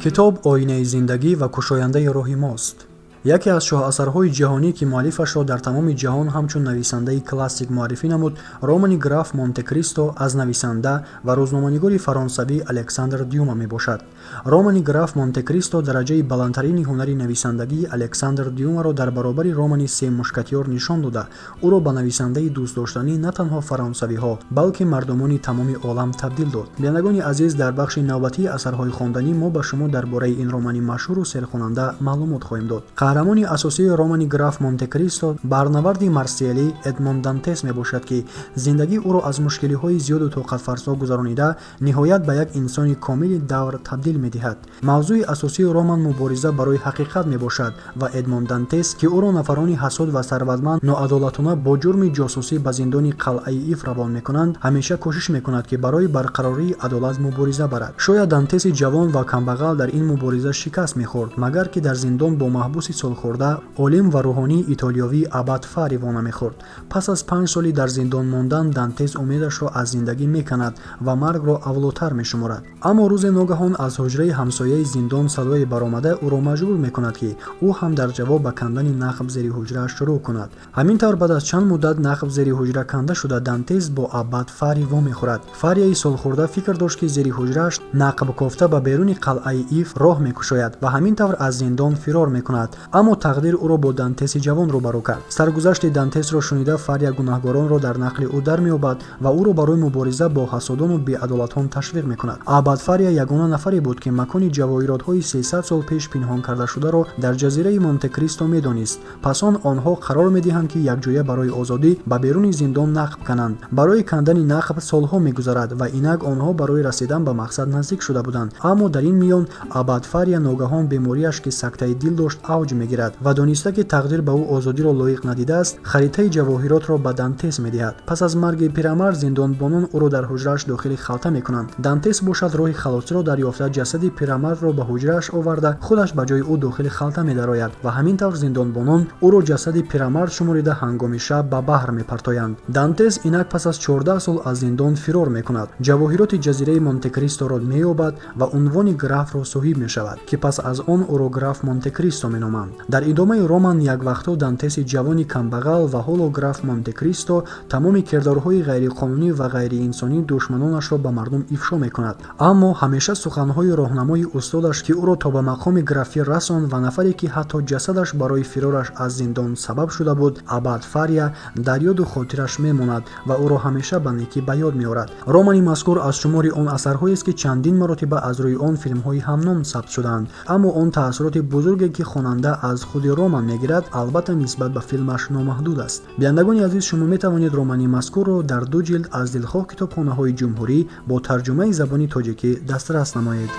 Китоб оинаи зиндагӣ ва кушояндаи роҳи мост. Яке аз шоҳасарҳои ҷаҳонӣ, ки муаллифашро дар тамоми ҷаҳон ҳамчун нависандаи классик муаррифӣ намуд, романи «Граф Монте-Кристо» аз нависанда ва рӯзноманигори фаронсавӣ Александр Дюма мебошад. Романи «Граф Монте-Кристо» дараҷаи баландтарини ҳунари нависандагии Александр Дюмаро дар баробари романи «Се мушкатёр» нишон дода, ӯро ба нависандаи дӯстдоштанӣ на танҳо фаронсавиҳо, балки мардумони тамоми олам табдил дод. Бинандагони азиз, дар бахши навбатии асарҳои хонданӣ мо ба шумо дар бораи ин романи машҳуру серхонанда маълумот хоҳем дод. Қаҳрамони асосии романи «Граф Монте-Кристо» баҳрнаварди марсиялӣ Эдмон Дантес мебошад, ки зиндагии ӯро аз мушкилиҳои зиёду тоқатфарсо гузаронида, ниҳоят ба як инсони комили давр табдил медиҳад. Мавзӯи асосии роман мубориза барои ҳақиқат мебошад ва Эдмон Дантес, ки ӯро нафарони ҳасуд ва сарватманд ноадолатона бо ҷурми ҷосусӣ ба зиндони қалъаи Иф равон мекунанд, ҳамеша кӯшиш мекунад, ки барои барқарории адолат мубориза барад. Шояд Дантеси ҷавон ва камбағал дар ин мубориза шикаст мехӯрд, магар ки дар зиндон бо маҳбуси солхӯрда, олим ва рӯҳонии итолиёвӣ аббат Фария вонамехӯрд. Пас аз 5 соли дар зиндон мондан Дантес умедашро аз зиндагӣ меканад ва маргро авлотар мешуморад. Аммо рӯзе ногаҳон аз ҳуҷраи ҳамсояи зиндон садое баромада, ӯро маҷбур мекунад, ки ӯ ҳам дар ҷавоб ба кандани нақб зери ҳуҷра шурӯъ кунад. Ҳамин тавр, баъд аз чанд муддат нақб зери ҳуҷра канда шуда, Дантес бо аббат Фари вомехӯрад. Фарияи солхӯрда фикр дошт, ки зери ҳуҷрааш нақб кофта ба беруни қалъаи Иф роҳ мекушояд ва ҳамин тавр аз зиндон фирор мекунад, аммо тақдир ӯро бо Дантеси ҷавон рӯбарӯ кард. Саргузашти Дантесро шунида, Фария гунаҳгоронро дар нақли ӯ дар меёбад ва ӯро барои мубориза бо ҳасудону беадолатон ташвиқ мекунад. Аббат Фария ягона нафаре буд, ки макони ҷавоҳиротҳои 300 сол пеш пинҳон кардашударо дар ҷазираи Монте-Кристо медонист. Пас он онҳо қарор медиҳанд, ки якҷоя барои озодӣ ба беруни зиндон нақб кананд. Барои кандани нақб солҳо мегузарад ва инак онҳо барои расидан ба мақсад наздик шуда буданд. Аммо дар ин миён аббат Фария ногаҳон бемориаш, ки сактаи дил дошт, авҷ мегирад ва дониста, ки тақдир ба ӯ озодиро лоиқ надидааст, харитаи ҷавоҳиротро ба Дантес медиҳад. Пас аз марги пирамард зиндонбонон ӯро дар ҳуҷрааш дохили халта мекунанд. Дантес бошад, роҳи халосиро дарёфта, ҷасади пирамардро ба ҳуҷрааш оварда, худаш ба ҷои ӯ дохили халта медарояд ва ҳамин тавр зиндонбонон ӯро ҷасади пирамард шуморида, ҳангоми шаб ба баҳр мепартоянд. Дантес инак пас аз 14 сол аз зиндон фирор мекунад, ҷавоҳироти ҷазираи Монте-Кристоро меёбад ва унвони графро соҳиб мешавад, ки пас аз он ӯро граф Монте-Кристо меноманд. Дар идомаи роман яквақтҳо Дантеси ҷавони камбағал ва ҳоло граф Монте-Кристо тамоми кирдорҳои ғайриқонунӣ ва ғайриинсонии душманонашро ба мардум ифшо мекунад. Аммо ҳамеша суханҳои роҳнамои устодаш, ки ӯро то ба мақоми графӣ расонд ва нафаре, ки ҳатто ҷасадаш барои фирораш аз зиндон сабаб шуда буд, аббат Фария, дар ёду хотираш мемонад ва ӯро ҳамеша ба некӣ ба ёд меорад. Романи мазкур аз шумори он асарҳоест, ки чандин маротиба аз рӯи он филмҳои ҳамном сабт шудаанд. Аммо он таассуроти бузурге, ки хонанда аз худи роман мегирад, албатта нисбат ба филмаш номаҳдуд аст. Бинандагони азиз, шумо метавонед романи мазкурро дар ду ҷилд аз дилхоҳ китобхонаҳои ҷумҳурӣ бо тарҷумаи забони тоҷикӣ дастрас намоед.